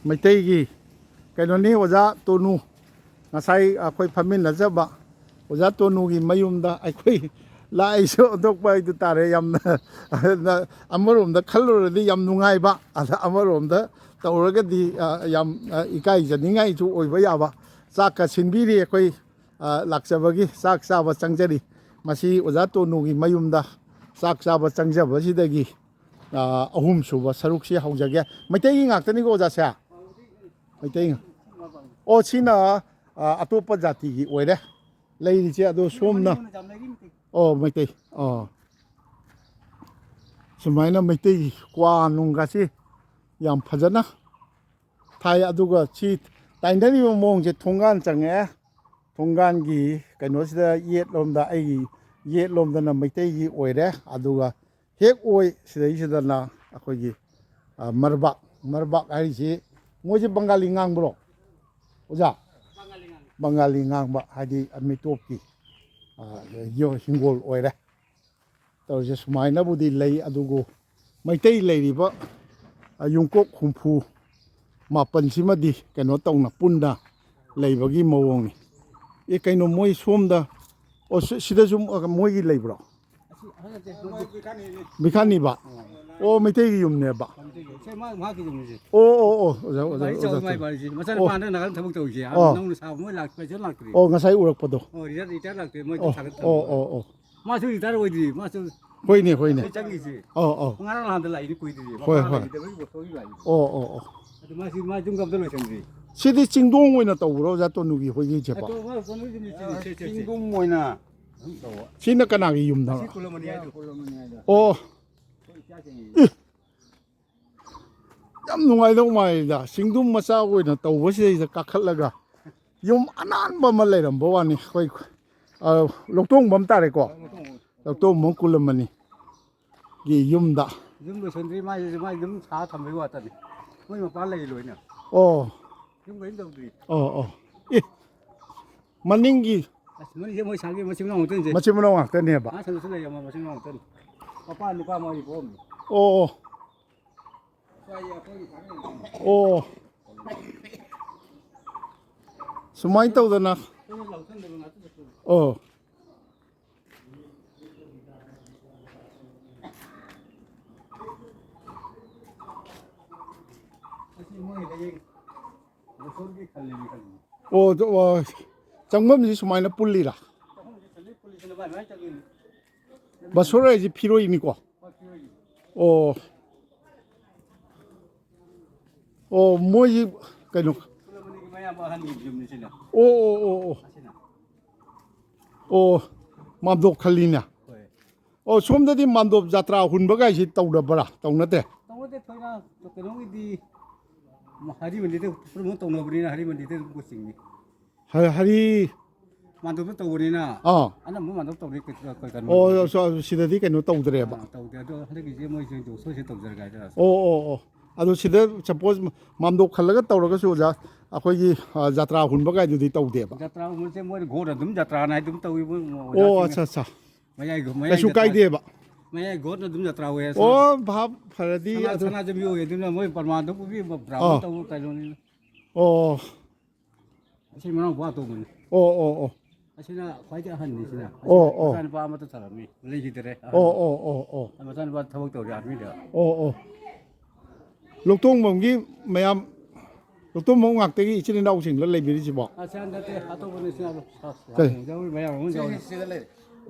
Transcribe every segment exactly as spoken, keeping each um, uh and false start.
ꯃꯩꯇꯩꯒꯤ ꯀꯩꯅꯣꯅꯤ, ꯑꯣꯖꯥ ꯇꯣꯅꯨ꯫ ꯉꯁꯥꯏ ꯑꯩꯈꯣꯏ ꯐꯝꯃꯤꯟꯅꯖꯕ ꯑꯣꯖꯥ ꯇꯣꯅꯨꯒꯤ ꯃꯌꯨꯝꯗ ꯑꯩꯈꯣꯏ ꯂꯥꯛꯏꯁꯨ ꯑꯣꯟꯊꯣꯛꯄ ꯍꯥꯏꯗꯨ ꯇꯥꯔꯦ꯫ ꯌꯥꯝꯅ ꯑꯃꯔꯣꯝꯗ ꯈꯜꯂꯨꯔꯗꯤ ꯌꯥꯝ ꯅꯨꯡꯉꯥꯏꯕ, ꯑꯗ ꯑꯃꯔꯣꯝꯗ ꯇꯧꯔꯒꯗꯤ, ꯑ, ꯌꯥꯝ, ꯑ, ꯏꯀꯥꯏꯖꯅꯤꯡꯉꯥꯏꯁꯨ ꯑꯣꯏꯕ ꯌꯥꯕ꯫ ꯆꯥꯛꯀ ꯁꯤꯟꯕꯤꯔꯤ ꯑꯩꯈꯣꯏ, ꯑ, ꯂꯥꯛꯆꯕꯒꯤ ꯆꯥꯛ ꯆꯥꯕ ꯆꯪꯖꯔꯤ꯫ ꯃꯁꯤ ꯑꯣꯖꯥ ꯇꯣꯅꯨꯒꯤ ꯃꯌꯨꯝꯗ ꯆꯥꯛ ꯆꯥꯕ ꯆꯪꯖꯕꯁꯤꯗꯒꯤ, ꯑ, ꯑꯍꯨꯝꯁꯨꯕ ꯁꯔꯨꯛꯁꯤ ꯍꯧꯖꯒꯦ꯫ ꯃꯩꯇꯩꯒꯤ ꯉꯥꯛꯇꯅꯤꯀꯣ ꯑꯣꯖꯥꯁꯦ? ꯃꯩꯇꯩ ꯉꯥꯛ-, ꯑꯣ, ꯁꯤꯅ, ꯑ, ꯑꯇꯣꯞꯄ ꯖꯥꯇꯤꯒꯤ ꯑꯣꯏꯔꯦ ꯂꯩꯔꯤꯁꯦ꯫ ꯑꯗꯣ ꯁꯣꯝꯅ, ꯑꯣ, ꯃꯩꯇꯩ꯫ ꯑꯣ, ꯁꯨꯃꯥꯏꯅ ꯃꯩꯇꯩꯒꯤ ꯀ꯭ꯋꯥ ꯅꯨꯡꯒꯁꯤ ꯌꯥꯝ ꯐꯖꯅ ꯊꯥꯏ꯫ ꯑꯗꯨꯒ ꯁꯤ ꯇꯥꯏꯅꯔꯤꯕ ꯃꯑꯣꯡꯁꯦ ꯊꯣꯡꯒꯥꯟ ꯆꯪꯉꯛꯑꯦ꯫ ꯊꯣꯡꯒꯥꯟꯒꯤ ꯀꯩꯅꯣꯁꯤꯗ ꯌꯦꯠꯂꯣꯝꯗ, ꯑꯩꯒꯤ ꯌꯦꯠꯂꯣꯝꯗꯅ ꯃꯩꯇꯩꯒꯤ ꯑꯣꯏꯔꯦ꯫ ꯑꯗꯨꯒ ꯍꯦꯛ ꯑꯣꯏ ꯁꯤꯗꯩꯁꯤꯗꯅ ꯑꯩꯈꯣꯏꯒꯤ, ꯑ, ꯃꯔꯕꯥꯛ꯫ ꯃꯔꯕꯥꯛ ꯍꯥꯏꯔꯤꯁꯤ ꯃꯣꯏꯁꯦ ꯕꯪꯒꯥꯂꯤ ꯉꯥꯡꯕ꯭ꯔꯣ, ꯑꯣꯖꯥ? ꯕꯪꯒꯥꯂꯤ ꯉꯥꯡꯕ ꯍꯥꯏꯗꯤ ꯃꯤꯇꯣꯞꯀꯤ, ꯑ, ꯌꯣ-, ꯍꯤꯡꯒꯣꯜ ꯑꯣꯏꯔꯦ꯫ ꯇꯧꯔꯤꯁꯦ ꯁꯨꯃꯥꯏꯅꯕꯨꯗꯤ ꯂꯩ, ꯑꯗꯨꯕꯨ ꯃꯩꯇꯩ ꯂꯩꯔꯤꯕ, ꯑ, ꯌꯨꯝꯀꯣꯛ ꯍꯨꯝꯐꯨ ꯃꯥꯄꯟꯁꯤꯃꯗꯤ ꯀꯩꯅꯣ ꯇꯧꯅ ꯄꯨꯟꯅ ꯂꯩꯕꯒꯤ ꯃꯑꯣꯡꯅꯤ꯫ ꯑꯦ, ꯀꯩꯅꯣ, ꯃꯣꯏ ꯁꯣꯝꯗ, ꯑꯣ, ꯁꯤ-, ꯁꯤꯗꯁꯨ ꯃꯣꯏꯒꯤ ꯂꯩꯕ꯭ꯔꯣ? ꯕꯤꯈꯥꯅꯤꯕ? ꯑꯣ, ꯃꯩꯇꯩꯒꯤ ꯌꯨꯝꯅꯦꯕ꯫ ꯁꯦ ꯃꯥ-, ꯃꯍꯥꯛꯀꯤ ꯌꯨꯝꯅꯤꯁꯦ꯫ ꯑꯣ, ꯑꯣ, ꯑꯣ, ꯑꯣꯖꯥ, ꯑꯣꯖꯥ, ꯒꯥꯔꯤ ꯆꯥꯎꯕ ꯑꯣꯖꯥ, ꯃꯥꯏ ꯑꯣꯖꯥ꯫ ꯄꯥꯜꯂꯤꯁꯦ꯫ ꯃꯆꯥꯅꯨꯄꯥ ꯑꯣ꯫ ꯍꯟꯗꯛ ꯅꯥꯒꯥꯂꯦꯟ ꯊꯕꯛ ꯇꯧꯔꯤꯁꯦ꯫ ꯑꯥ, ꯑꯣ꯫ ꯅꯧꯅ ꯁꯥꯕ ꯃꯣꯏ ꯂꯥꯛ-, ꯄꯩꯁꯥ ꯂꯥꯛꯇ꯭ꯔꯤ꯫ ꯑꯣ, ꯉꯁꯥꯏ ꯎꯔꯛꯄꯗꯣ꯫ ꯑꯣ, ꯔꯤꯇꯥꯌꯔ, ꯔꯤꯇꯥꯌꯔ ꯂꯥꯛꯇ꯭ꯔꯤ꯫ ꯃꯣꯏ ꯑꯣ, ꯊꯥꯒꯠ ꯑꯣ, ꯊꯝꯕ꯫ ꯑꯣ, ꯑꯣ꯫ ꯃꯥꯁꯨ ꯔꯤꯇꯥꯌꯔ ꯑꯣꯏꯗ꯭ꯔꯤ꯫ ꯃꯥꯁꯨ ꯍꯣꯏꯅꯦ, ꯍꯣꯏꯅꯦ꯫ ꯆꯪꯉꯤꯁꯦ꯫ ꯑꯣ, ꯑꯣ꯫ ꯉꯔꯥꯡ ꯅꯍꯥꯟꯗ ꯂꯥꯛꯏꯅꯤ, ꯀꯨꯏꯗ꯭ꯔꯤ꯫ ꯍꯣꯏ, ꯃꯄꯥ ꯍꯣꯏ꯫ ꯂꯩꯈꯤꯗꯕꯒꯤ ꯕꯣꯁꯇꯣꯟꯒꯤ ꯂꯥꯛꯏꯅꯤ꯫ ꯑꯣ, ꯑꯣ, ꯑꯣ꯫ ꯑꯗꯨ ꯃꯥꯁꯤ, ꯃꯥ ꯌꯨꯝꯒ ꯑꯝꯇ ꯂꯣꯏꯁꯟꯗ꯭ꯔꯤ꯫ ꯁꯤꯗꯤ ꯆꯤꯡꯗꯣꯡ ꯑꯣꯏꯅ ꯇꯧꯕ꯭ꯔꯣ, ꯑꯣꯖꯥ ꯇꯣꯅꯨꯒꯤ ꯍꯣꯏꯒꯤꯁꯦꯀꯣ? ꯑꯇꯣꯞꯄ ꯆꯤꯡꯗꯣꯡ ꯑꯣꯏꯅ ꯑꯗꯨꯝ ꯇꯧꯕ꯫ ꯁꯤꯅ ꯀꯅꯥꯒꯤ ꯌꯨꯝꯗꯅꯣ? ꯑꯁꯤ ꯀꯨꯂꯃꯅꯤ ꯍꯥꯏꯗꯣ꯫ ꯑꯣ꯫ ꯑꯩꯈꯣꯏ ꯏꯆꯥꯁꯤꯡꯒꯤ꯫ ꯏ! ꯌꯥꯝ ꯅꯨꯡꯉꯥꯏꯗꯧ ꯃꯥꯜꯂꯤꯗ꯫ ꯆꯤꯡꯗꯨꯝ ꯃꯆꯥ ꯑꯣꯏꯅ ꯇꯧꯕꯁꯤꯗꯩꯗ ꯀꯥꯈꯠꯂꯒ ꯌꯨꯝ ꯑꯅꯥꯟꯕ ꯑꯃ ꯂꯩꯔꯝꯕ ꯋꯥꯅꯤ꯫ ꯑꯩꯈꯣꯏ, ꯑ, ꯂꯧꯇꯣꯡꯕꯝ ꯇꯥꯔꯦꯀꯣ꯫ ꯂꯧꯇꯣꯡꯕꯝ ꯀꯨꯂꯃꯅꯤꯒꯤ ꯌꯨꯝꯗ꯫ ꯌꯨꯝ ꯂꯣꯏꯁꯟꯗ꯭ꯔꯤ, ꯃꯥꯏ, ꯃꯥꯏ ꯑꯗꯨꯝ ꯁꯥ ꯊꯝꯕꯩ ꯋꯥꯇꯅꯤ꯫ ꯃꯣꯏ ꯃꯄꯥ ꯂꯩ ꯂꯣꯏꯅ꯫ ꯑꯣ꯫ ꯌꯨꯝ ꯀꯩꯝ ꯇꯧꯗ꯭ꯔꯤ꯫ ꯑꯣ, ꯑꯣ꯫ ꯑꯦ! ꯃꯅꯤꯡꯒꯤ ꯑꯁ, ꯃꯅꯤꯡꯁꯦ ꯃꯣꯏ ꯁꯥꯒꯤ ꯃꯆꯤꯟ ꯃꯅꯥꯎ ꯉꯥꯛꯇꯅꯤ꯫ ꯃꯆꯤꯟ ꯃꯅꯥꯎ ꯉꯥꯛꯇꯅꯦꯕ꯫ ꯑꯥ, ꯁꯣꯝꯗꯁꯨ ꯂꯩꯌꯦ, ꯃꯆꯤꯟ ꯃꯅꯥꯎ ꯉꯥꯛꯇꯅꯤ꯫ ꯃꯄꯥ ꯅꯨꯄꯥ ꯃꯣꯏ ꯄꯣꯛꯑꯝꯃꯤ꯫ ꯑꯣ, ꯑꯣ꯫ ꯁ꯭ꯋꯥꯏꯒꯤ ꯑꯩꯈꯣꯏꯒꯤ ꯁꯥꯒꯤ ꯑꯣ꯫ ꯁꯨꯃꯥꯏꯅ ꯇꯧꯗꯅ꯫ ꯑꯩꯈꯣꯏꯅ ꯂꯧꯁꯤꯟꯗꯕ ꯉꯥꯛꯇ ꯆꯠꯄꯅꯤ꯫ ꯑꯣ꯫ ꯑꯁꯤ ꯃꯣꯏ ꯍꯌꯦꯡ ꯃꯨꯁꯣꯔꯒꯤ ꯈꯜꯂꯤꯅꯤ ꯈꯜꯂꯤꯅꯤ꯫ ꯑꯣ, ꯑꯗꯨ, ꯑꯣ, ꯆꯪꯐꯝꯁꯤ ꯁꯨꯃꯥꯏꯅ ꯄꯨꯜꯂꯤꯔꯥ? ꯆꯪꯐꯝꯁꯤ ꯈꯜꯂꯤ, ꯄꯨꯜꯂꯤꯁꯤꯅ ꯃꯥꯏ ꯃꯥꯏ ꯆꯪꯉꯤꯅꯤ꯫ ꯃꯁꯣꯔ ꯍꯥꯏꯁꯤ ꯐꯤꯔꯣꯏꯅꯤꯀꯣ? ꯍꯣꯏ, ꯐꯤꯔꯣꯏꯅꯤ꯫ ꯑꯣ꯫ ꯑꯣ, ꯃꯣꯏꯁꯤ ꯀꯩꯅꯣ꯫ ꯈꯨꯂꯃꯅꯤꯒꯤ ꯃꯌꯥꯝꯕ ꯑꯍꯟꯒꯤ ꯌꯨꯝꯅꯤ ꯁꯤꯅ꯫ ꯑꯣ, ꯑꯣ, ꯑꯣ, ꯑꯣ꯫ ꯑꯁꯤꯅ꯫ ꯑꯣ, ꯃꯥꯝꯗꯣꯞ ꯈꯜꯂꯤꯅꯦ꯫ ꯍꯣꯏ꯫ ꯑꯣ, ꯁꯣꯝꯗꯗꯤ ꯃꯥꯝꯗꯣꯞ ꯖꯥꯇ꯭ꯔꯥ ꯍꯨꯟꯕ ꯀꯥꯏꯁꯤ ꯇꯧꯗꯕ꯭ꯔꯥ? ꯇꯧꯅꯗꯦ? ꯇꯧꯅꯗꯦ, ꯊꯣꯏꯅ ꯀꯩꯅꯣꯒꯤꯗꯤ ꯍꯔꯤ ꯃꯟꯗꯤꯔꯗ ꯄ꯭ꯔꯣꯃꯣꯠ ꯇꯧꯅꯕꯅꯤꯅ ꯍꯔꯤ ꯃꯟꯗꯤꯔꯗ ꯑꯗꯨꯝ ꯆꯤꯡꯉꯤ꯫ ꯍ-, ꯍꯔꯤ ꯃꯥꯟꯗꯣꯞꯇ ꯇꯧꯕꯅꯤꯅ ꯑꯥ꯫ ꯑꯅꯝꯕ ꯃꯥꯟꯗꯣꯞ ꯇꯧꯔꯤ ꯀꯩ-, ꯀꯩ-, ꯀꯩꯅꯣ ꯑꯣ, ꯑꯣꯏꯔꯦ꯫ ꯁꯣ-, ꯁꯤꯗꯗꯤ ꯀꯩꯅꯣ ꯇꯧꯗ꯭ꯔꯦꯕ꯫ ꯑꯥ, ꯇꯧꯗꯦ꯫ ꯑꯗꯣ ꯍꯟꯗꯛꯀꯤꯁꯦ ꯃꯣꯏꯁꯦ ꯖꯣꯁꯣꯏꯁꯦ ꯇꯧꯖꯔꯒꯦ ꯍꯥꯏꯇꯥꯔꯦ꯫ ꯑꯣ, ꯑꯣ, ꯑꯣ꯫ ꯑꯗꯣ ꯁꯤꯗ ꯁꯄꯣꯁ ꯃꯥꯝꯗꯣꯞ ꯈꯜꯂꯒ ꯇꯧꯔꯒꯁꯨ ꯑꯣꯖꯥ, ꯑꯩꯈꯣꯏꯒꯤ, ꯑ, ꯖꯇ꯭ꯔꯥ ꯍꯨꯟꯕ ꯀꯥꯏꯗꯨꯗꯤ ꯇꯧꯗꯦꯕ? ꯖꯇ꯭ꯔꯥ ꯍꯨꯟꯕꯁꯦ ꯃꯣꯏꯅ ꯒꯣꯠ ꯑꯗꯨꯝ ꯖꯇ꯭ꯔꯥꯅ ꯑꯗꯨꯝ ꯇꯧꯏ ꯃꯣꯏ ꯑꯣ, ꯑꯣꯖꯥꯁꯤꯡꯅ꯫ ꯑꯠꯆꯥ, ꯑꯠꯆꯥ꯫ ꯃꯌꯥꯏ, ꯃꯌꯥꯏ ꯀꯩꯁꯨ ꯖꯇ꯭ꯔꯥ-, ꯀꯥꯏꯗꯦꯕ? ꯃꯌꯥꯏ ꯒꯣꯠꯅ ꯑꯗꯨꯝ ꯖꯇ꯭ꯔꯥ ꯑꯣꯏ꯫ ꯑꯣ, ꯚꯥꯞ ꯐꯔꯗꯤ ꯁꯅꯥ-, ꯑꯗꯨ ꯁꯅꯥꯖꯝꯕꯤ ꯑꯣꯏ ꯑꯗꯨꯅ ꯃꯣꯏ ꯄ꯭ꯔꯃꯥꯟꯗꯨ ꯄꯨꯕꯤ ꯕ꯭ꯔꯥꯍꯃꯟ ꯑꯥ꯫ ꯇꯧꯕ ꯀꯩꯅꯣꯅꯤ꯫ ꯑꯣ꯫ ꯑꯁꯤ ꯃꯅꯥꯎꯄꯥ ꯑꯇꯣꯝꯕꯅꯤ꯫ ꯑꯣ, ꯑꯣ, ꯑꯣ꯫ ꯑꯁꯤꯅ ꯈ꯭ꯋꯥꯏꯗꯒꯤ ꯑꯍꯟꯅꯤ ꯁꯤꯅ꯫ ꯑꯣ, ꯑꯁꯤꯅ ꯑꯣ꯫ ꯃꯆꯥꯅꯨꯄꯥ ꯑꯃꯠꯇ ꯊꯥꯔꯝꯃꯤ꯫ ꯂꯩꯈꯤꯗꯔꯦ꯫ ꯑꯣ, ꯑꯣ, ꯑꯣ, ꯑꯣ꯫ ꯃꯆꯥꯅꯨꯄꯥ ꯊꯕꯛ ꯇꯧꯔꯤ ꯑꯥꯔꯃꯤꯗ꯫ ꯑꯣ, ꯑꯣ꯫ ꯂꯧꯇꯣꯡꯕꯝꯒꯤ ꯃꯌꯥꯝ, ꯂꯧꯇꯣꯡꯕꯝ ꯉꯥꯛꯇꯒꯤ ꯏꯆꯤꯟ ꯏꯅꯥꯎꯁꯤꯡꯗ ꯂꯩꯕꯤꯔꯤꯁꯤꯕꯣ? ꯑꯁꯤ ꯍꯟꯗꯛꯇꯤ ꯑꯇꯣꯞꯄꯅ ꯏꯆꯤꯟ ꯏꯅꯥꯎ ꯀꯩ? ꯌꯥꯎꯔꯤ, ꯃꯌꯥꯝ ꯑꯃ ꯌꯥꯎꯔꯤ꯫ ꯁꯤꯗ ꯂꯩꯔꯦ꯫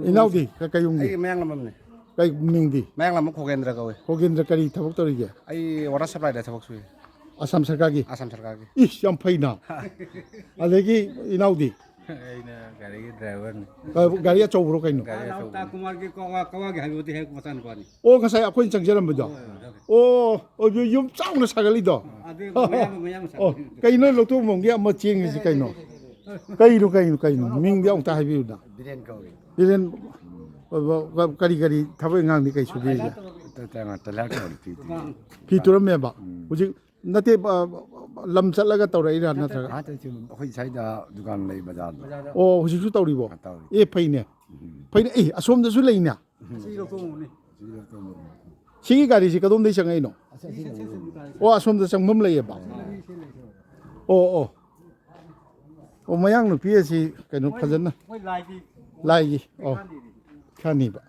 ꯏꯅꯥꯎꯗꯤ ꯀ-, ꯀꯩ ꯌꯨꯝꯒꯤ? ꯑꯩꯒꯤ ꯃꯌꯥꯡꯂꯝꯕꯝꯅꯦ꯫ ꯀꯩ ꯃꯤꯡꯗꯤ? ꯃꯌꯥꯡꯂꯝꯕꯝ ꯈꯣꯒꯦꯟꯗ꯭ꯔ ꯀꯧꯋꯦ꯫ ꯈꯣꯒꯦꯟꯗ꯭ꯔ ꯀꯔꯤ ꯊꯕꯛ ꯇꯧꯔꯤꯒꯦ? ꯑꯩ ꯋꯥꯇꯔ ꯁꯄ꯭ꯂꯥꯏꯗ ꯊꯕꯛ ꯁꯨꯏ꯫ ꯑꯁꯥꯝ ꯁꯔꯀꯥꯔꯒꯤ? ꯑꯁꯥꯝ ꯁꯔꯀꯥꯔꯒꯤ꯫ ꯏꯁ, ꯌꯥꯝ ꯐꯩꯅ꯫ ꯑꯗꯒꯤ ꯏꯅꯥꯎꯗꯤ? ꯑꯩꯅ ꯒꯥꯔꯤꯒꯤ ꯗ꯭ꯔꯥꯏꯚꯔꯅꯤ꯫ ꯑ, ꯒꯥꯔꯤ ꯑꯆꯧꯕꯔꯣ ꯀꯩꯅꯣ? ꯒꯥꯔꯤ ꯑꯆꯧꯕꯅꯤ꯫ ꯇꯥ ꯀꯨꯃꯥꯔꯒꯤ ꯀꯋꯥ-, ꯀꯋꯥꯒꯤ ꯍꯥꯏꯕꯗꯤ ꯍꯦꯛ ꯃꯆꯥꯅꯨꯄꯥꯅꯤ꯫ ꯑꯣ, ꯉꯁꯥꯏ ꯑꯩꯈꯣꯏꯅ ꯆꯪꯖꯔꯝꯕꯗꯣ? ꯍꯣꯏ, ꯍꯣꯏ, ꯍꯣꯏ꯫ ꯑꯣ, ꯑꯣ, ꯌꯨꯝ ꯆꯥꯎꯅ ꯁꯥꯒꯠꯂꯤꯗꯣ? ꯑꯗꯨ ꯃꯌꯥꯝ, ꯃꯌꯥꯝ ꯑꯣ, ꯁꯥꯒꯠꯂꯤ꯫ ꯀꯩꯅꯣ ꯂꯧꯇꯣꯡꯕꯝꯒꯤ ꯑꯃ ꯆꯦꯡꯉꯤꯁꯤ ꯀꯩꯅꯣ? ꯀꯩꯅꯣ, ꯀꯩꯅꯣ, ꯀꯩꯅꯣ? ꯃꯤꯡꯗꯤ ꯑꯃꯨꯛꯇ ꯍꯥꯏꯕꯤꯌꯨꯗ꯫ ꯕꯤꯔꯦꯟ ꯀꯧꯏ꯫ ꯕꯤꯔꯦꯟ, ꯑ, ꯀꯔꯤ ꯀꯔꯤ ꯊꯕꯛ ꯏꯪꯈꯥꯡꯗꯤ ꯀꯩ ꯁꯨꯕꯤꯔꯤꯒꯦ? ꯇ-, ꯇ-, ꯇ-, ꯇ-, ꯐꯤ ꯇꯨꯔꯝꯃꯦꯕ? ꯎꯝ꯫ ꯍꯧꯖꯤꯛ ꯅꯠꯇꯦ, ꯑ, ꯂꯝ ꯆꯠꯂꯒ ꯇꯧꯔꯛꯏꯔꯥ ꯅꯠꯇ꯭ꯔꯒ? ꯑꯥꯗ ꯁꯨꯝ ꯑꯩꯈꯣꯏ ꯁ꯭ꯋꯥꯏꯗ ꯗꯨꯀꯥꯟ ꯂꯩ ꯕꯖꯥꯔꯗ꯫ ꯑꯣ, ꯍꯧꯖꯤꯛꯁꯨ ꯇꯧꯔꯤꯕꯣ? ꯑꯥ, ꯇꯧꯔꯤ꯫ ꯑꯦ, ꯐꯩꯅꯦ꯫ ꯎꯝ꯫ ꯐꯩꯅꯦ꯫ ꯑꯦ, ꯑꯁꯣꯝꯗꯁꯨ ꯂꯩꯅꯦ꯫ ꯎꯝ꯫ ꯑꯁꯤ ꯂꯧꯊꯣꯛꯑꯝꯕꯅꯤ꯫ ꯁꯤꯒꯤ ꯒꯥꯔꯤꯁꯤ ꯀꯗꯣꯝꯗꯩ ꯆꯪꯉꯛꯏꯅꯣ? ꯑꯁꯤ, ꯑꯁꯤ ꯂꯩ꯫ ꯑꯣ, ꯑꯁꯣꯝꯗ ꯆꯪꯐꯝ ꯂꯩꯌꯦꯕ? ꯑꯣ, ꯑꯣ꯫ ꯑꯣ, ꯃꯌꯥꯡ ꯅꯨꯄꯤ ꯑꯁꯤ ꯀꯩꯅꯣ ꯃꯣꯏ, ꯐꯖꯅ ꯃꯣꯏ ꯂꯥꯏꯒꯤ, ꯂꯥꯏꯒꯤ, ꯑꯣ, ꯈꯥꯅꯤꯕ꯫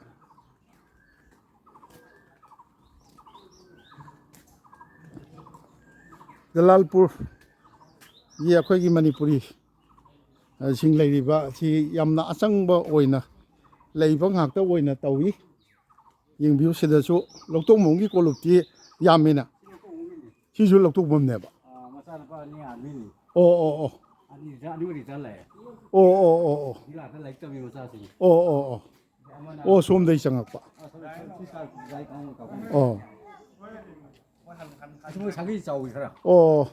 ꯖꯂꯥꯜꯄꯨꯔꯒꯤ ꯑꯩꯈꯣꯏꯒꯤ ꯃꯅꯤꯄꯨꯔꯤ, ꯑ, ꯁꯤꯡ ꯂꯩꯔꯤꯕ ꯑꯁꯤ ꯌꯥꯝꯅ ꯑꯆꯪꯕ ꯑꯣꯏꯅ ꯂꯩꯕ ꯉꯥꯛꯇ ꯑꯣꯏꯅ ꯇꯧꯏ꯫ ꯌꯦꯡꯕꯤꯌꯨ, ꯁꯤꯗꯁꯨ ꯂꯧꯇꯣꯡꯕꯝꯒꯤ ꯀꯣꯂꯨꯞꯇꯤ ꯌꯥꯝꯃꯤꯅ꯫ ꯁꯤꯁꯨ ꯂꯧꯇꯣꯡꯕꯝꯅꯦꯕ꯫ ꯑꯥ, ꯃꯆꯥꯅꯨꯄꯥ ꯑꯅꯤ ꯑꯥꯔꯃꯤꯅꯤ꯫ ꯑꯣ, ꯑꯣ, ꯑꯣ꯫ ꯑꯅꯤ ꯔꯤꯇꯥ-, ꯑꯅꯤꯃꯛ ꯔꯤꯇꯥꯌꯔ ꯂꯥꯛꯑꯦ꯫ ꯑꯣ, ꯑꯣ, ꯑꯣ, ꯑꯣ꯫ ꯁꯤ ꯉꯥꯛꯇ ꯂꯥꯏꯔꯤꯛ ꯇꯝꯃꯤ ꯃꯆꯥꯁꯤꯡ꯫ ꯑꯣ, ꯑꯣ, ꯑꯣ꯫ ꯑꯃꯅ ꯑꯣ, ꯁꯣꯝꯗꯩ ꯆꯪꯉꯛꯄ꯫ ꯑꯥ, ꯁꯣꯝ-, ꯁꯣꯝ-, ꯁꯣꯝ-, ꯁꯣꯝ-, ꯁꯣꯝ-, ꯁꯣꯝ-, ꯑꯣ꯫ ꯑꯁꯤ ꯃꯣꯏ ꯁꯥꯒꯩ ꯆꯥꯎꯏ ꯈꯔ꯫ ꯑꯣ꯫